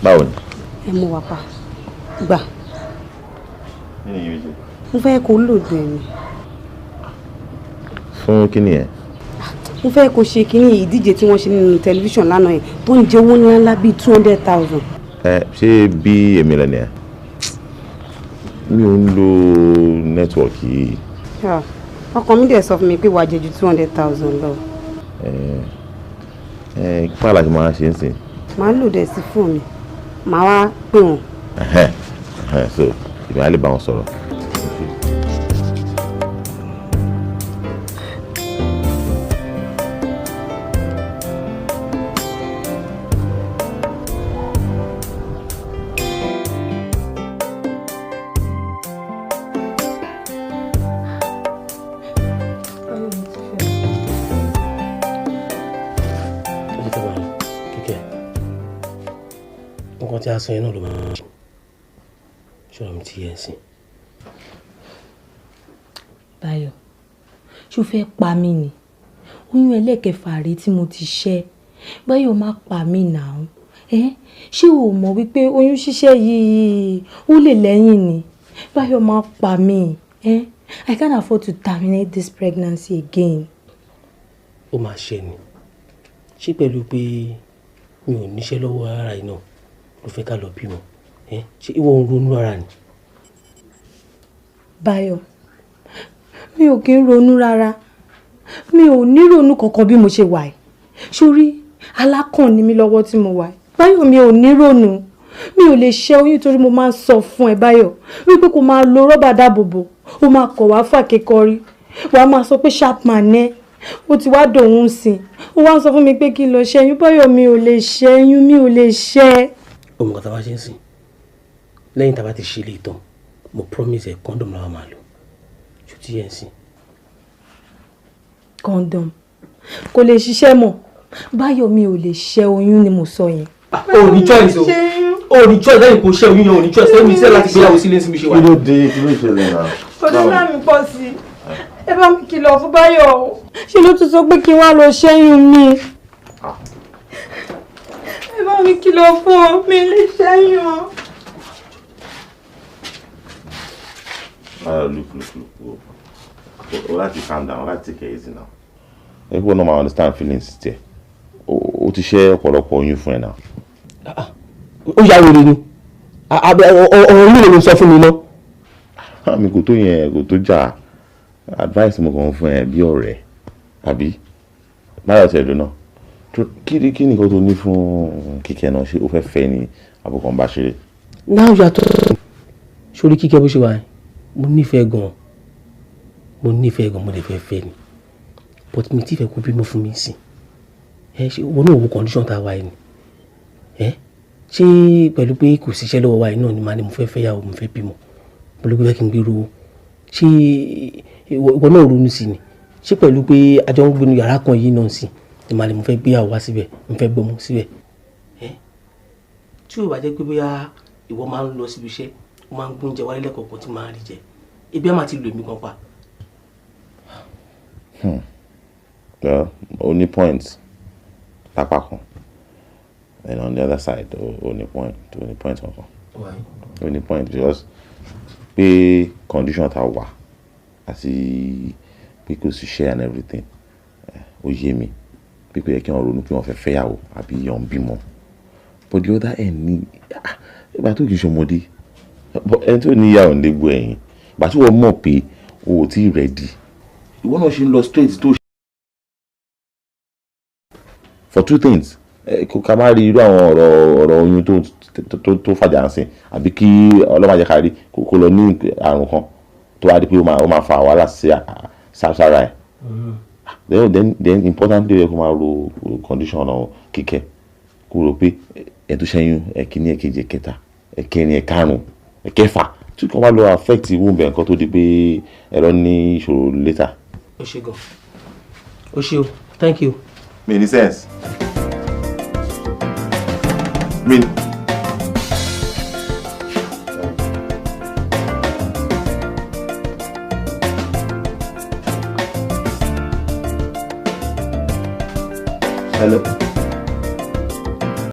Báwo ni? Ẹ mú wa pa. Gbà. Kí ni yìí ṣe? Mo fẹ́ kó lòdù ẹ̀ ni. Fún kí ni ẹ? Mo fẹ́ kó ṣe kínní ìdíje tí wọ́n ṣe nínú tẹlifíṣàn lánàá yẹn tó ń jẹ owó ńláńlá bíi 200,000. Ẹ ṣé bí èmi rẹ nìyẹn? Mi ò ń lo network yìí. Ọkàn mi dẹ̀ sọ fún mi pé wàá jẹ ju 200,000 lọ. Ẹ ẹ kí pàlà ṣe máa ṣe ń sìn? Màá lò dẹ̀ sí fóònù mi, màá wá pè wọ́n. So èmi á lè bá wọn sọ̀rọ̀. Nǹkan tí a sọ yẹn náà ló máa ń ṣe ṣọ́ra mi ti yẹ ẹ sìn. Báyọ̀, ṣó fẹ́ pa mí ni? Oyún ẹlẹ́kẹfà rèé tí mo ti ṣẹ́. Báyọ̀, má pa mí náà. Ṣé o mọ̀ wípé oyún ṣíṣẹ́ yìí ó lè lẹ́yìn ni? Báyọ̀, má pa mí. I can't afford to terminate this pregnancy again. Ó máa ṣe ni. Ṣé pẹ̀lú pé mi ò níṣẹ́ lọ́wọ́ ara yìí náà ló fẹ́ ká lọ bímọ? Ṣé ìwọ ń ronú ara ni? Báyọ̀, mi ò kí ń ronú rárá. Mi ò ní ronú kankan bí mo ṣe wà yìí. Sórí alákàn ni mí lọ́wọ́ tí mo wà yìí. Báyọ̀, mi ò ní ronú. Mi ò lè ṣẹ́ oyún torí mo máa ń sọ fún ẹ, Báyọ̀, wípé kó máa lo rọ́bà dáàbòbò. Ó máa kọ̀ wá fàkékọrí. Wàá máa sọ pé sharpman ẹ. Ó ti wá dòun sìn. Ó wá ń sọ fún mi pé kí n lọ ṣẹ́yún. Báyọ̀, mi ò lè ṣẹ́yún, mi ò lè ṣẹ́. Ó mọ̀ nǹkan tá a bá ṣe ń sìn. Lẹ́yìn tá a bá ti ṣe ilé ìtàn, mo promise ẹ, condom la máa lò. Ṣó ti yẹ ń sìn? Condom kò lè ṣiṣẹ́ mọ́. Báyọ̀, mi ò lè ṣẹ́ oyún ni mo sọ yẹn. O ò ní choice o, o ò ní choice lẹ́yìn kò ṣẹ́ oyún yẹn, o ò ní choice lẹ́yìn iṣẹ́ láti gbéyàwó sílé sí mi ṣe wà. Kí ló dé? Kí ló ṣẹlẹ̀ náà? Ọdún náà mi pọ̀ sí i. Ẹ bá mi kìlọ̀ fún Báyọ̀ o. Ṣé ló tún sọ pé kí n wá lọ ṣẹ́yún mi? Ẹ bá mi kìlọ̀ fún ọ, mi lè ṣẹ́yún o. Look, look, look. O láti calm down, o láti take it easy now. Everyone no ma understand feelings tiẹ̀. O ti ṣe ọ̀pọ̀lọpọ̀ oyún fún ẹ náà. Ó yà wèrè ni. Ọ̀rọ̀ mi ló sọ fún mi náà. Mi kò tó yẹn, kò tó jà. Advice mo kàn fún ẹ bí ọ̀rẹ́, àbí? Báyọ̀ tẹ̀ dùn náà. Kí ni nǹkan tó ní fún Kíkẹ́ náà? Ṣé o fẹ́ fẹ́ ni àbùkù ń bá ṣeré? Now you are talking. Sórí Kíkẹ́ bó ṣe wà yẹn, mo nífẹ̀ẹ́ gan-an. Mo nífẹ̀ẹ́ gan-an, mo lè fẹ́ fẹ́ ni. But mi ti fẹ́ kó bímọ fún mi sìn. Ẹ ṣe wo náà, wo condition tá a wà yìí ni. Ẹ ṣé pẹ̀lú pé kò síṣẹ́ lọ́wọ́ wa yìí náà ni màá ní mo fẹ́ fẹ́ yàwó, mo fẹ́ bímọ? Mo ló fẹ́ kí n gbé rówó. Ṣé ìwọ náà ronú sí ni? Ṣé pẹ̀lú pé a jọ ń gbénu yàrá kan yìí náà sí ni màá ní mo fẹ́ gbéyàwó wá síbẹ̀, mo fẹ́ gbọ́mọ síbẹ̀? Ẹ tí o bá jẹ́ pé bóyá ìwọ máa ń lọ síbi iṣẹ́, o máa ń gbóúnjẹ wálé lẹ́kọ̀ọ̀kan tí máa ń rí jẹ, ebi á máa ti lò mí gan pa. Well, o ní point lápá kan, and on the other side, o ní point, o ní point kankan. Why? O ní point because pé condition ta wà àti pé kò sí share and everything, ó yé mi pé kò yẹ kí wọ́n ronú pé wọ́n fẹ́ fẹ́yàwó àbí yàn bímọ. But the other end ni, ìgbà tó kì í ṣọmọdé, ẹni tó níyàwó ń dégbò ẹ̀yìn, ìgbà tí wọ́n mọ̀ pé o ò tí ì ready, ìwọ náà ṣe ń lọ straight tó for two things. Kó ká má rí irú àwọn ọ̀rọ̀ oyún tó fàjà ń sìn, àbí kí ọlọ́mọ jẹ́ ká rí kó lọ ní àrùn kan tó wá di pé ó máa fa wàhálà sí sára ẹ̀. Then importantly, ó yẹ kó máa ro condition ọ̀nà Kíkẹ́, kó rò pé ẹ̀ tó ṣẹ́yún ẹ̀kíní, ẹ̀kejì, ẹ̀kẹta, ẹ̀kẹrin, ẹ̀karùn, ẹ̀kẹfà, tí kò bá lọ affect womb ẹ̀, nǹkan tó di pé ẹ̀rọ ní ìṣòro later. O ṣe gan, o ṣe o, thank you. Mi ní sense. Mi. Hello.